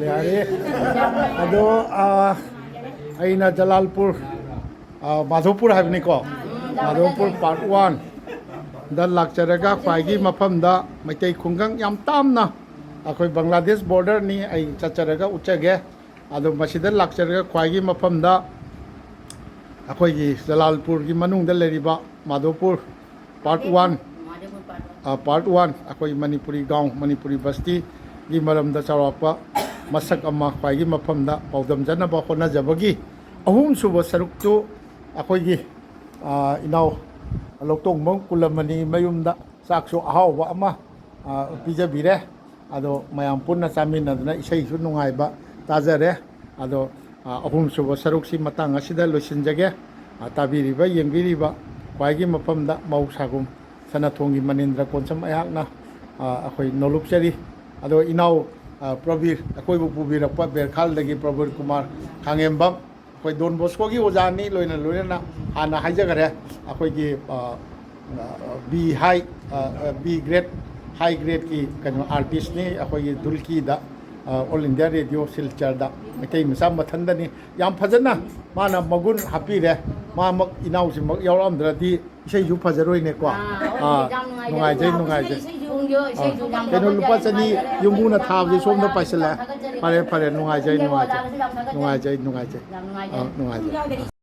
ꯌꯥꯔꯦ꯫ ꯑꯗꯣ, ꯑꯥ, ꯑꯩꯅ ꯖꯂꯥꯜꯄꯨꯔ, ꯑꯥ, ꯃꯥꯙꯣꯄꯨꯔ ꯍꯥꯏꯕꯅꯤꯀꯣ, ꯃꯥꯙꯣꯄꯨꯔ part one ꯗ ꯂꯥꯛꯆꯔꯒ ꯈ꯭ꯋꯥꯏꯒꯤ ꯃꯐꯝꯗ ꯃꯩꯇꯩ ꯈꯨꯡꯒꯪ ꯌꯥꯝ ꯇꯥꯝꯅ ꯑꯩꯈꯣꯏ ꯕꯪꯒ꯭ꯂꯥꯗꯦꯁ border ꯅꯤ, ꯑꯩ ꯆꯠꯆꯔꯒ ꯎꯠꯆꯒꯦ꯫ ꯑꯗꯣ ꯃꯁꯤꯗ ꯂꯥꯛꯆꯔꯒ ꯈ꯭ꯋꯥꯏꯒꯤ ꯃꯐꯝꯗ ꯑꯩꯈꯣꯏꯒꯤ ꯖꯂꯥꯜꯄꯨꯔꯒꯤ ꯃꯅꯨꯡꯗ ꯂꯩꯔꯤꯕ ꯃꯥꯙꯣꯄꯨꯔ part one, part one ꯑꯩꯈꯣꯏ ꯃꯅꯤꯄꯨꯔꯤ ꯒꯥꯎ, ꯃꯅꯤꯄꯨꯔꯤ ꯕꯁꯇꯤꯒꯤ ꯃꯔꯝꯗ ꯆꯥꯎꯔꯥꯛꯄ ꯃꯁꯛ ꯑꯃ ꯈ꯭ꯋꯥꯏꯒꯤ ꯃꯐꯝꯗ ꯄꯥꯎꯗꯝꯖꯅꯕ ꯍꯣꯠꯅꯖꯕꯒꯤ ꯑꯍꯨꯝꯁꯨꯕ ꯁꯔꯨꯛꯇꯨ ꯑꯩꯈꯣꯏꯒꯤ, ꯑ, ꯏꯅꯥꯎ ꯂꯧꯇꯣꯡꯕꯝ ꯀꯨꯂꯃꯅꯤ ꯃꯌꯨꯝꯗ ꯆꯥꯛꯁꯨ ꯑꯍꯥꯎꯕ ꯑꯃ, ꯑ, ꯄꯤꯖꯕꯤꯔꯦ꯫ ꯑꯗꯣ ꯃꯌꯥꯝ ꯄꯨꯟꯅ ꯆꯥꯃꯤꯟꯅꯗꯅ ꯏꯁꯩꯁꯨ ꯅꯨꯡꯉꯥꯏꯕ ꯇꯥꯖꯔꯦ꯫ ꯑꯗꯣ, ꯑ, ꯑꯍꯨꯝꯁꯨꯕ ꯁꯔꯨꯛꯁꯤ ꯃꯇꯥꯡ ꯑꯁꯤꯗ ꯂꯣꯏꯁꯤꯟꯖꯒꯦ꯫ ꯑ, ꯇꯥꯕꯤꯔꯤꯕ, ꯌꯦꯡꯕꯤꯔꯤꯕ ꯈ꯭ꯋꯥꯏꯒꯤ ꯃꯐꯝꯗ ꯃꯧ ꯁꯥꯒꯨꯝ ꯁꯅꯥꯊꯣꯡꯒꯤ ꯃꯅꯤꯟꯗ꯭ꯔ ꯀꯣꯟꯁꯝ ꯑꯩꯍꯥꯛꯅ, ꯑ, ꯑꯩꯈꯣꯏ ꯅꯣꯂꯨꯛꯆꯔꯤ꯫ ꯑꯗꯣ ꯏꯅꯥꯎ, ꯑ, ꯄ꯭ꯔꯕꯤꯔ, ꯑꯩꯈꯣꯏꯕꯨ ꯄꯨꯕꯤꯔꯛꯄ ꯕꯦꯔꯈꯥꯜꯗꯒꯤ ꯄ꯭ꯔꯕꯤꯔ ꯀꯨꯃꯥꯔ ꯈꯥꯉꯦꯝꯕꯝ, ꯑꯩꯈꯣꯏ ꯗꯣꯟ ꯕꯣꯁꯀꯣꯒꯤ ꯑꯣꯖꯥꯅꯤ, ꯂꯣꯏꯅ ꯂꯣꯏꯅꯅ ꯍꯥꯟꯅ ꯍꯥꯏꯖꯈꯔꯦ꯫ ꯑꯩꯈꯣꯏꯒꯤ, ꯑ, ꯑ, B high, ꯑ, ꯑ, B grade, high gradeꯀꯤ ꯀꯩꯅꯣ ꯑꯥꯔꯇꯤꯁꯅꯤ ꯑꯩꯈꯣꯏꯒꯤ ꯙꯨꯜꯀꯤꯗ, ꯑ, All India Radio ꯁꯤꯜꯆꯔꯗ ꯃꯩꯇꯩ ꯃꯆꯥ ꯃꯊꯟꯗꯅꯤ꯫ ꯌꯥꯝ ꯐꯖꯅ ꯃꯥꯅ ꯃꯒꯨꯟ ꯍꯥꯞꯄꯤꯔꯦ꯫ ꯃꯥꯃꯛ, ꯏꯅꯥꯎꯁꯤꯃꯛ ꯌꯥꯎꯔꯛꯑꯝꯗ꯭ꯔꯗꯤ ꯏꯁꯩꯁꯨ ꯐꯖꯔꯣꯏꯅꯦꯀꯣ꯫ ꯑꯥ, ꯑꯥ, ꯌꯥꯝ ꯅꯨꯡꯉꯥꯏꯖꯔꯦ꯫ ꯅꯨꯡꯉꯥꯏꯖꯩ, ꯅꯨꯡꯉꯥꯏꯖꯩ꯫ ꯏꯁꯩꯁꯨ ꯈꯣꯡꯖꯩ, ꯏꯁꯩꯁꯨ ꯑꯥ, ꯌꯥꯝ ꯀꯩꯅꯣ, ꯂꯨꯄꯥ ꯊꯥꯒꯠꯆꯔꯤ꯫ ꯆꯅꯤ ꯌꯨꯝꯕꯨꯅ ꯊꯥꯕꯁꯦ ꯁꯣꯝꯗ ꯄꯥꯏꯁꯤꯜꯂꯦ꯫ ꯐꯔꯦ, ꯐꯔꯦ, ꯅꯨꯡꯉꯥꯏꯖꯩ, ꯅꯨꯡꯉꯥꯏꯖꯩ꯫ ꯅꯨꯡꯉꯥꯏꯖꯩ, ꯅꯨꯡꯉꯥꯏꯖꯩ꯫ ꯌꯥꯝ ꯅꯨꯡꯉꯥꯏꯖꯔꯦ꯫ ꯑꯥ, ꯅꯨꯡꯉꯥꯏꯖꯩ꯫